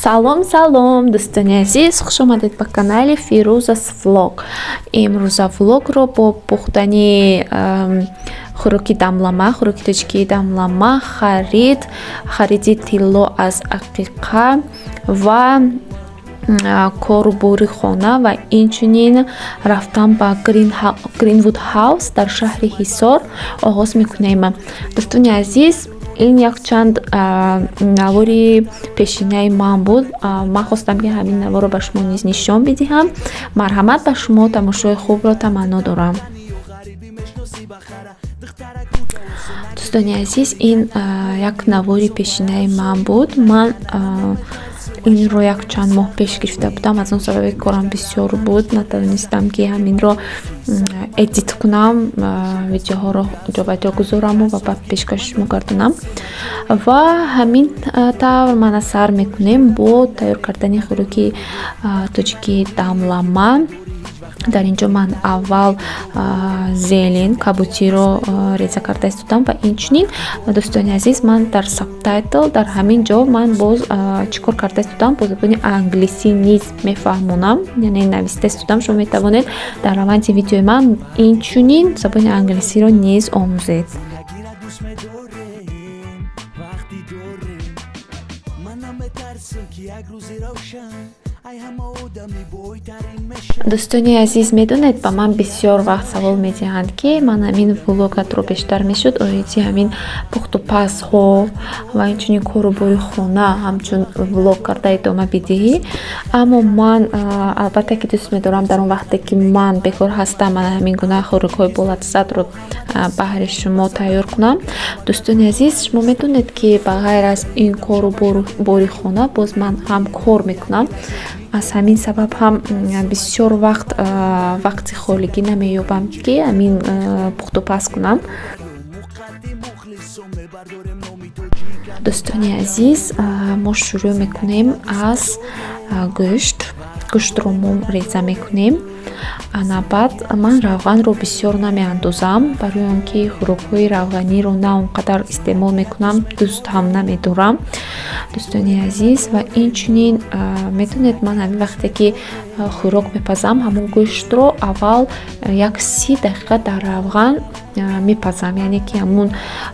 Салом, салом, дӯстони азиз, хуш омадед ба канали Фирӯзас влог. Имрӯза влогро бо пухтани хӯроки дамлама, хӯроки тоҷикии дамлама, хариди тилло аз ақиқа ва кору бори хона ва инчунин рафтан ба Greenwood House дар шаҳри Ҳисор оғоз мекунем. Дӯстони азиз, ин якчанд навори пешинаи ман буд. Ман хостам, ки ҳамин наворро ба шумо низ нишон бидиҳам. Марҳамат, ба шумо тамошои хубро таманно дорам. Дӯстони азиз, ин як навори пешинаи ман буд. Ман инро якчанд моҳ пеш гирифта будам. Аз он сабабе корам бисёр буд, натавонистам, ки ҳаминро edit кунам, видеоҳоро ҷобаҷо гузораму ва баъд пешкаши шумо гардонам. Ва ҳамин тавр мана сар мекунем бо тайёр кардани хӯроки тоҷикии дамлама. Дар ин ҷо ман аввал зелень, кабутиро реза карда истодам. Ва инчунин, дӯстони азиз, ман дар subtitle, дар ҳамин ҷо ман боз чӣ кор карда истодам, бо забони англисӣ низ мефаҳмонам, яъне нависта истодам. Шумо метавонед дар раванди видеои ман инчунин забони англисиро низ омӯзед. Дӯстони азиз, медонед, ба ман бисёр вақт савол медиҳанд, ки ман ҳамин влогатро бештар мешуд оиди ҳамин пухту пазҳо ва инчунин кору бори хона ҳамчун влог карда идома бидиҳӣ. Аммо ман албатта ки дӯст медорам, дар он вақте ки ман бекор ҳастам, ман ҳамин гуна хӯрокҳои болаззатро баҳри шумо тайёр кунам. Дӯстони азиз, шумо медонед, ки ба ғайр аз ин кору бори хона боз ман ҳам кор мекунам. Аз ҳамин сабаб ҳам бисёр вақт вақти холигӣ намеёбам, ки ҳамин пухтупаз кунам. Дӯстони азиз, мо шурӯъ мекунем аз гӯшт. Гӯштро мо реза мекунем. Ана баъд ман равғанро бисёр намеандозам, барои он ки хӯрокҳои равғаниро на он қадар истеъмол мекунам, дӯст ҳам намедорам, дӯстони азиз. Ва инчунин, медонед, ман ҳамин вақте ки хӯрок мепазам, ҳамон гӯштро аввал як 30 дақиқа дар равған мепазам, яъне ки ҳамун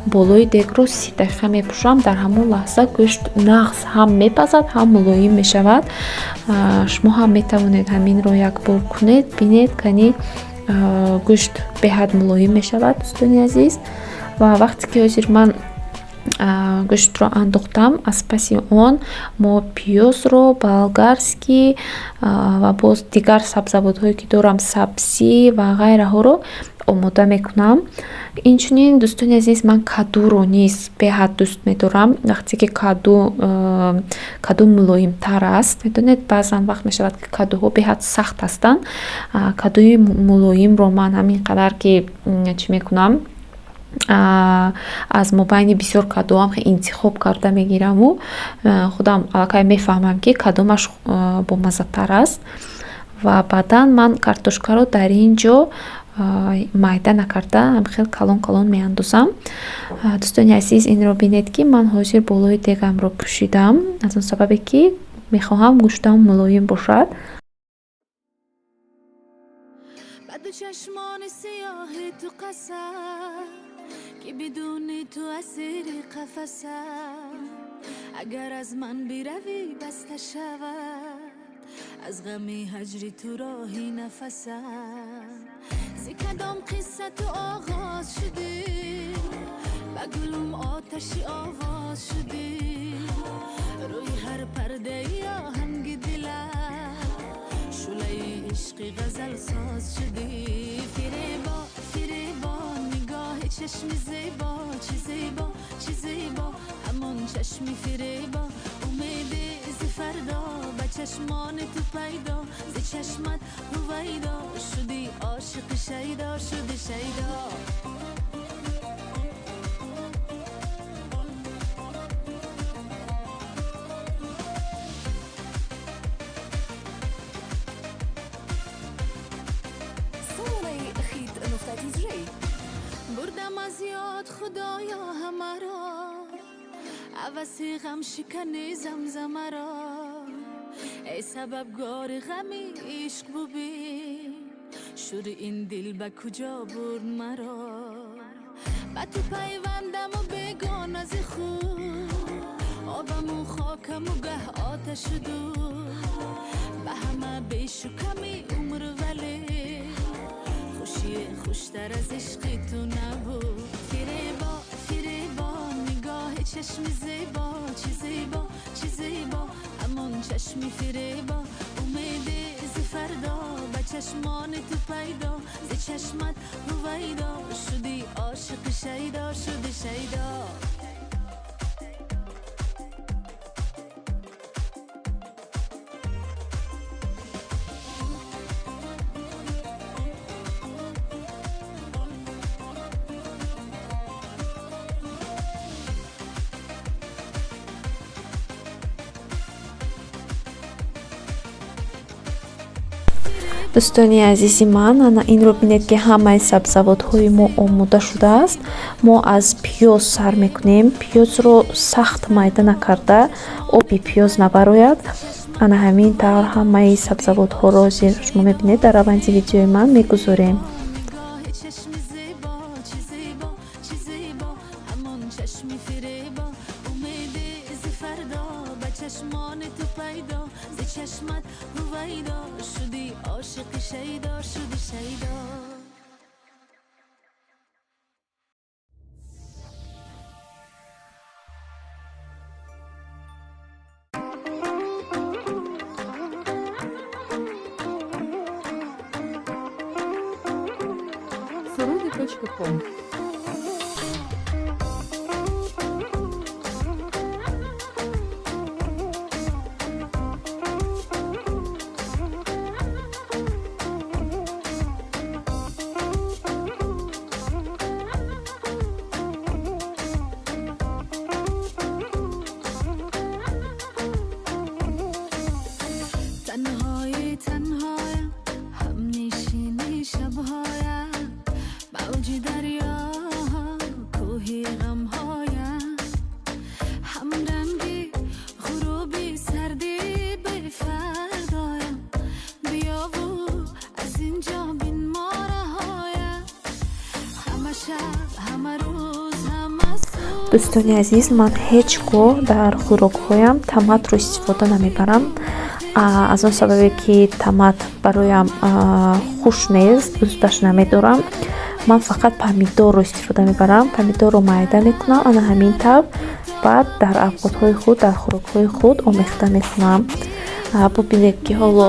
болои дегро 30 дақиқа мепӯшам. Дар ҳамон лаҳза гӯшт нағз ҳам мепазад, ҳам мулоим мешавад. Шумо ҳам метавонед ҳаминро як бор кунед, бинед, кани гӯшт беҳад мулоим мешавад, дӯстони азиз. Ва вақте ки ҳозир ман гӯштро андохтам, аз паси он мо пиёзро болгарский ва боз дигар сабзавотҳое ки дорам, сабзӣ ва ғайраҳоро омода мекунам. Инчунин, дӯстони азиз, ман кадуро низ беҳад дӯст медорам. Вақте ки каду мулоимтар аст, медонед, баъзан вақт мешавад, ки кадуҳо беҳад сахт ҳастанд. Кадуи мулоимро ман ҳамин қадар ки чӣ мекунам, аз мобайни бисёр кадуам интихоб карда мегираму худам аллакай мефаҳмам, ки кадомаш бомаззатар аст. Ва баъдан ман картошкаро дар ин ҷо майда накарда, ҳамхел калон калон меандозам. Дӯстони азиз, инро бинед, ки ман ҳозир болои дегамро пӯшидам, аз он сабабе ки мехоҳам гӯштам мулоим бошад. Чашмони сиёҳи ту қасам, ки бидуни ту асири қафасам. Агар аз ман биравӣ, баста шавад аз ғами ҳаҷри ту роҳи нафасам. Зи кадом қисса ту оғоз шудӣ, ба гулум оташи овоз шудӣ? Рӯи ҳар пардаи оҳанги дилам шӯлаи ишқи ғазалсоз шудӣ. Фиребо, фиребо, нигоҳи чашми зебо, чӣ зебо, чӣ зебо, ҳамон чашми фиребо. Умеде зи фардо ба чашмони ту пайдо, зи чашмат ҳувайдо шудӣ, ошиқи шайдо шудӣ, шайдо. Бурдам аз ёд, худоё, ҳамаро, ҳаваси ғамшикани замзамаро. Эй сабабгори ғами ишқ бубин, шури ин дил ба куҷо бурд маро. Ба ту пайвандаму бегона зи худ, обаму хокаму гаҳ оташу дуд. Ба ҳама бешу ками умр, вале хушие хуштар аз ишқи ту набуд. Фиребо, фиребо, нигоҳи чашми зебо, чӣ зебо, чӣ зебо, ҳамон чашми фиребо. Умеде зи фардо ба чашмони ту пайдо, зи чашмат ҳувайдо шуди ошиқи шайдо, шуди шайдо. Дӯстони азизи ман, ана инро бинед, ки ҳамаи сабзавотҳои мо омода шудааст. Мо аз пиёз сар мекунем. Пиёзро сахт майда накарда, оби пиёз набарояд. Ана ҳамин тавр ҳамаи сабзавотҳоро зер шумо мебинед дар раванди видеои ман мегузорем. Чашми зебо, чӣ зебо, чӣ зебо, ҳамон чашми фиребо. Умеде зи фардо ба чашмони ту пайдо, зи чашмат ҳувайдо шуди ошиқи шайдо, шуди шайдо. Суруди.ком. Танҳои танҳоям, ҳамнишини шабҳоям, мавҷи дарё, кӯҳи ғамҳоям, ҳамранги ғуруби сарди бефардоям. Биёву аз инҷо бин мораҳоям, ҳама шаб, ҳама рӯз, ҳама сӯ. Дӯстони азиз, ман ҳеҷ гоҳ дар хӯрокҳоям томатро истифода намебарам, аз он сабабе ки томат бароям хуш нест, дӯсташ намедорам. Ман фақат помидорро истифода мебарам. Помидорро майда мекунам ана ҳамин тавр, баъд дар авқотҳои худ, дар хӯрокҳои худ омехта мекунам. Бубинед, ки ҳоло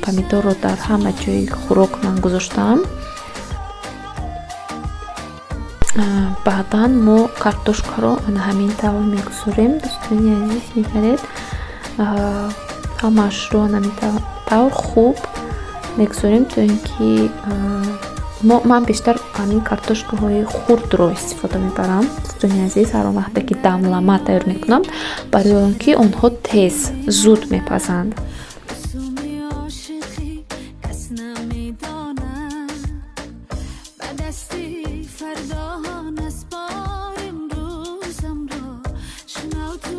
помидорро дар ҳама ҷои хӯрок ман гузоштам. Баъдан мо картошкаро ана ҳамин тавр мегузорем. Дӯстони азиз, нигаред, ҳамаашро ана ҳамин тавр хуб мегузорем, то ин ки ман бештар ҳамин картошкаҳои хурдро истифода мебарам. Дӯстони азиз, ҳар он вақте ки дамлама тайёр мекунам, барои он ки онҳо тез, зуд мепазанд. Русуми ошиқӣ кас намедонад, ба дасти фардоҳо наспор имрӯзамро. Шунав ту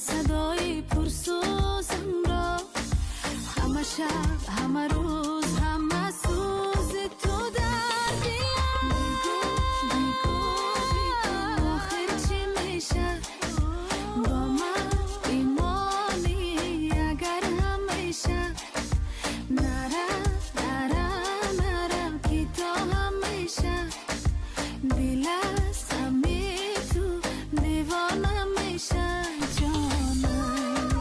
садои пурсӯзамро, ҳама шаб, ҳама рӯз, ҳама сӯзи ту дар дилам. Бигӯ, бигӯ, охир чӣ мешавад бо ман бимонӣ агар ҳамеша? Нара, нара, нара, ки то ҳамеша дил аз ғами ту девона мешавад, ҷонам.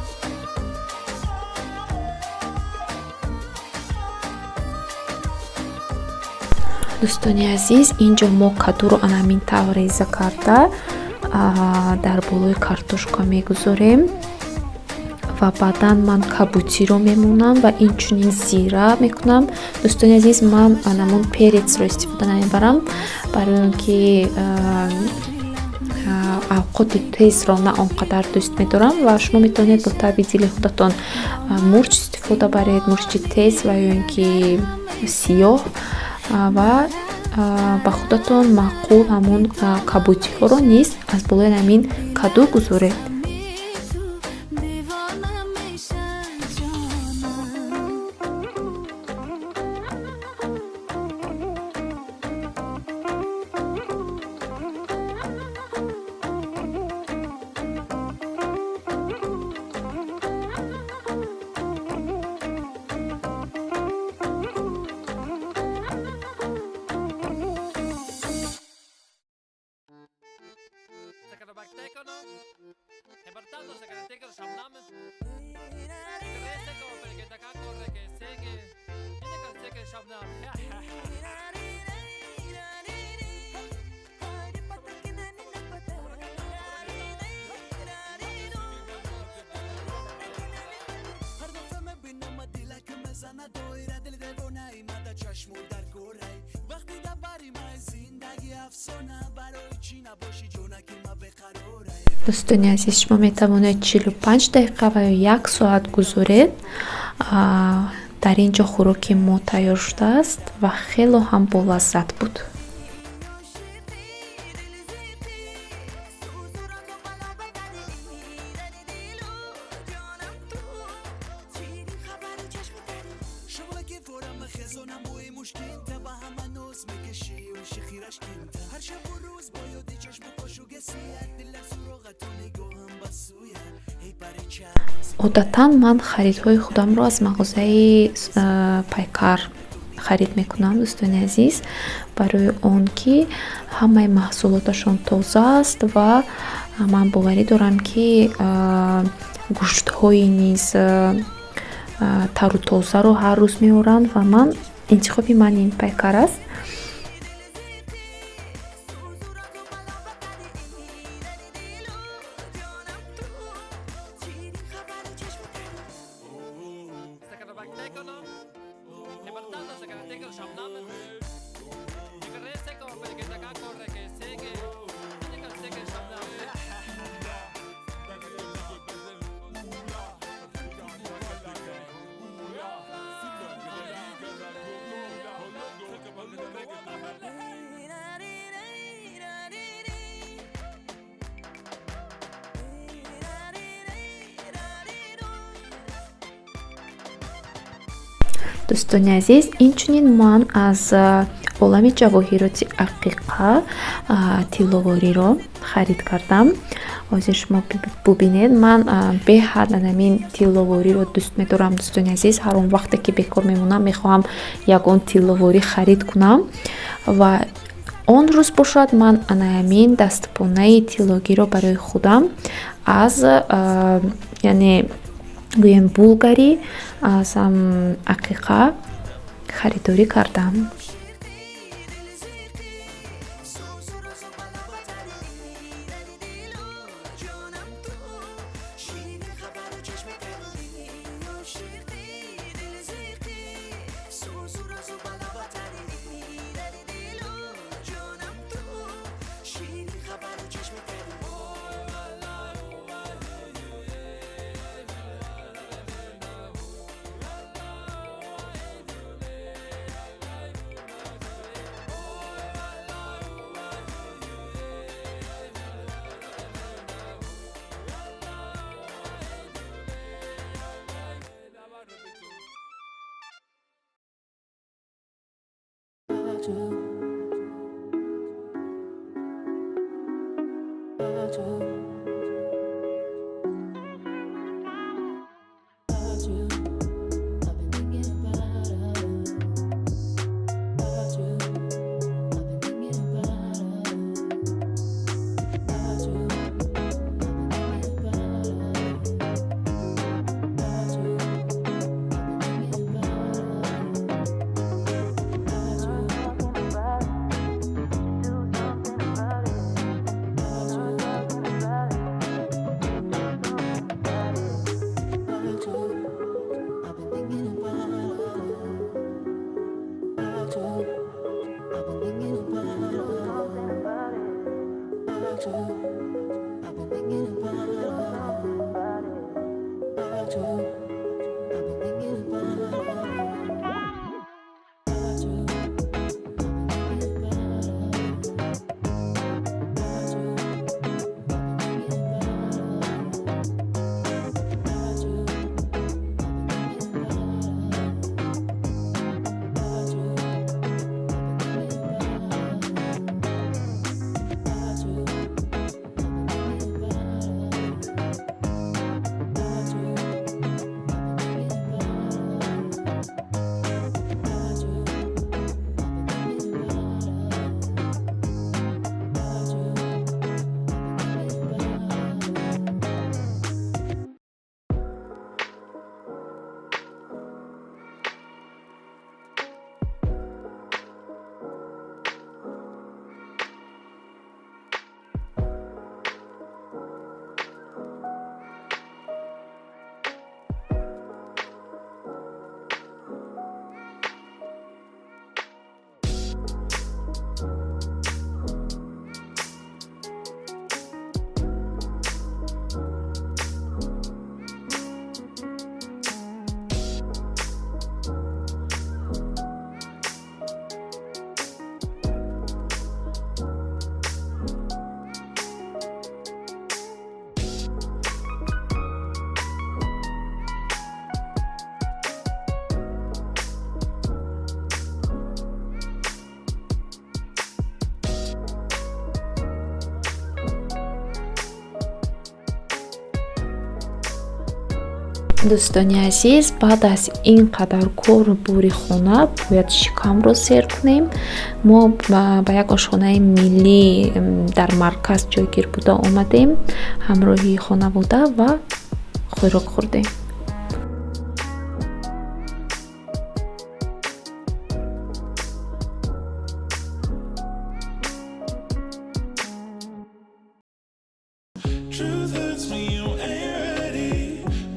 Дӯстони азиз, инҷо мо кадуро ана ҳамин тавр реза карда, дар болои картошка мегузорем ва баъдан ман кабутиро мемонам ва инчунин зира мекунам. Дӯстони азиз, ман анамон перецро истифода намебарам, барои он ки авқоти тезро на он қадар дӯст медорам ва шумо метавонед бо таъби дили худатон мурч истифода баред, мурчи тез ва ё ин ки сиёҳ, ва ба худатон маъқул ҳамон кабутиҳоро низ аз болои ҳамин каду гузоред. Девона мешавад. Дӯстони азиз, шумо метавонед 45 дақиқа ва ё як соат гузоред. Дар ин ҷо хӯроки мо тайёр шудааст ва хело ҳам болаззат буд. Одатан ман харидҳои худамро аз мағозаи Пайкар харид мекунам, дӯстони азиз, барои он ки ҳамаи маҳсулоташон тоза аст ва ман боварӣ дорам, ки гӯштҳои низ тару тозаро ҳар рӯз меоранд ва ман интихоби ман ин Пайкар аст. Дӯстони азиз, инчунин ман аз олами ҷавоҳироти Ақиқа тилловориро харид кардам. Ҳозир шумо бубинед, ман беҳад анамин тилловориро дӯст медорам, дӯстони азиз. Ҳар он вақте ки бекор мемонам, мехоҳам ягон тилловорӣ харид кунам ва он рӯз бошад, ман анаамин дастпонаи тиллогиро барои худам аз, яъне гӯем, Булгари аз Ақиқа харидорӣ кардам. Дӯстони азиз, баъд аз ин қадар кору бори хона бояд шикамро сер кунем. Мо ба як ошхонаи миллӣ дар марказ ҷойгир буда омадем ҳамроҳи хонавода ва хӯрок хӯрдем. Truth hurts when you ain't ready.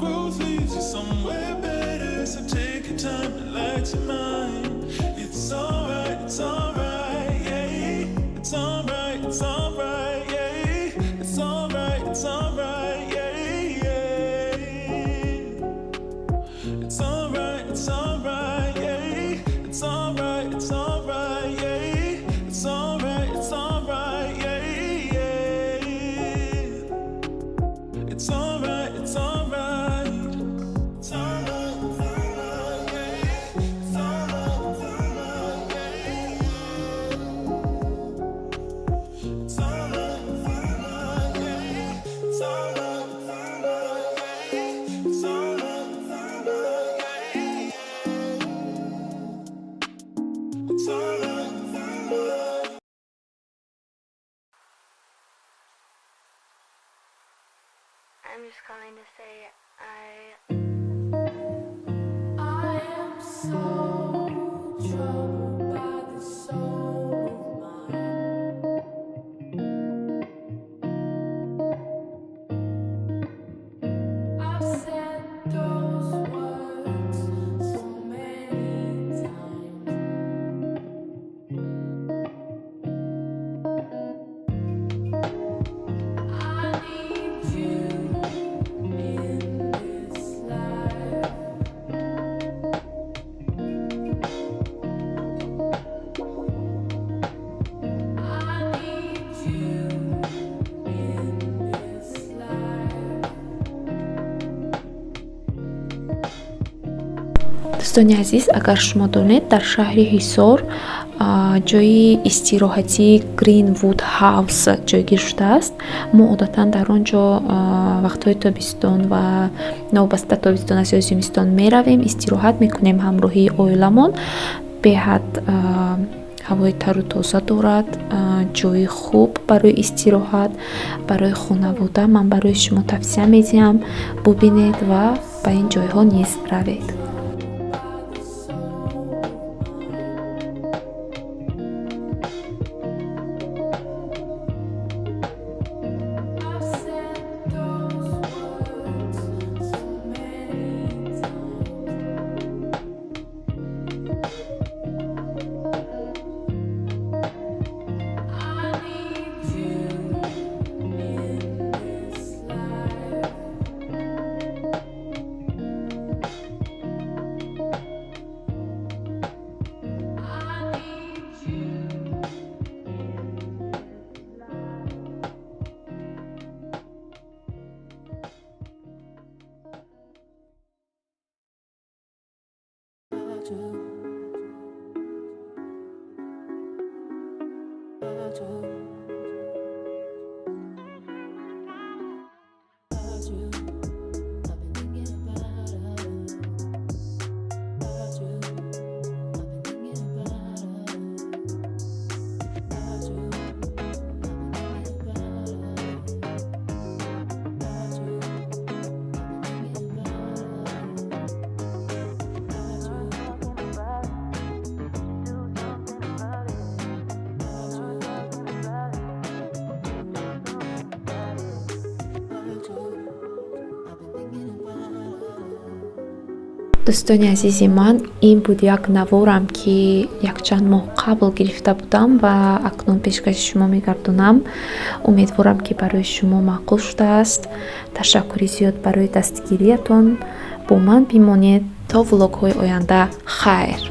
Growth leads you somewhere better. So take your time, relax your mind. It's alright, yeah. It's alright, it's alright, yeah. It's alright, it's alright, yeah, yeah. It's alright, it's alright, yeah. It's alright, it's alright, yeah. It's alright, it's alright, yeah, yeah. It's alright, it's alright. It's alright, it's alright, yeah. It's alright, it's alright, yeah. It's alright, it's alright, yeah. It's alright, it's alright, yeah. It's alright, it's alright, yeah. It's alright, it's alright. I'm just calling to say I am so troubled by this soul of mine. I've said those words so many times. I need you in this life. I need you in this life. Дӯстони азиз, агар шумо донед, дар шаҳри Ҳисор ҷойи истироҳатии Greenwood House ҷойгир шудааст. Мо одатан дар он ҷо вақтҳои тобистон ва новобаста тобистон аст ё зимистон меравем, истироҳат мекунем ҳамроҳи оиламон. Беҳад ҳавои тару тоза дорад, ҷои хуб барои истироҳат, барои хонавода. Ман барои шумо тавсия медиҳам, бубинед ва ба ин ҷойҳо низ равед. By the soul of mine. I've said those words so many times. I need you in this life. I need you in this life. About you. About you. About you. I've been thinking about us. About you. I've been thinking about us. About you. I've been thinking about us. About you. I've been thinking about us. About you. About you. About you. I've been thinking about us. Дӯстони азизи ман, ин буд як наворам, ки якчанд моҳ қабл гирифта будам ва акнун пешкаши шумо мегардонам. Умедворам, ки барои шумо маъқул шудааст. Ташаккури зиёд барои дастгириятон. Бо ман бимонед то влогҳои оянда. Хайр.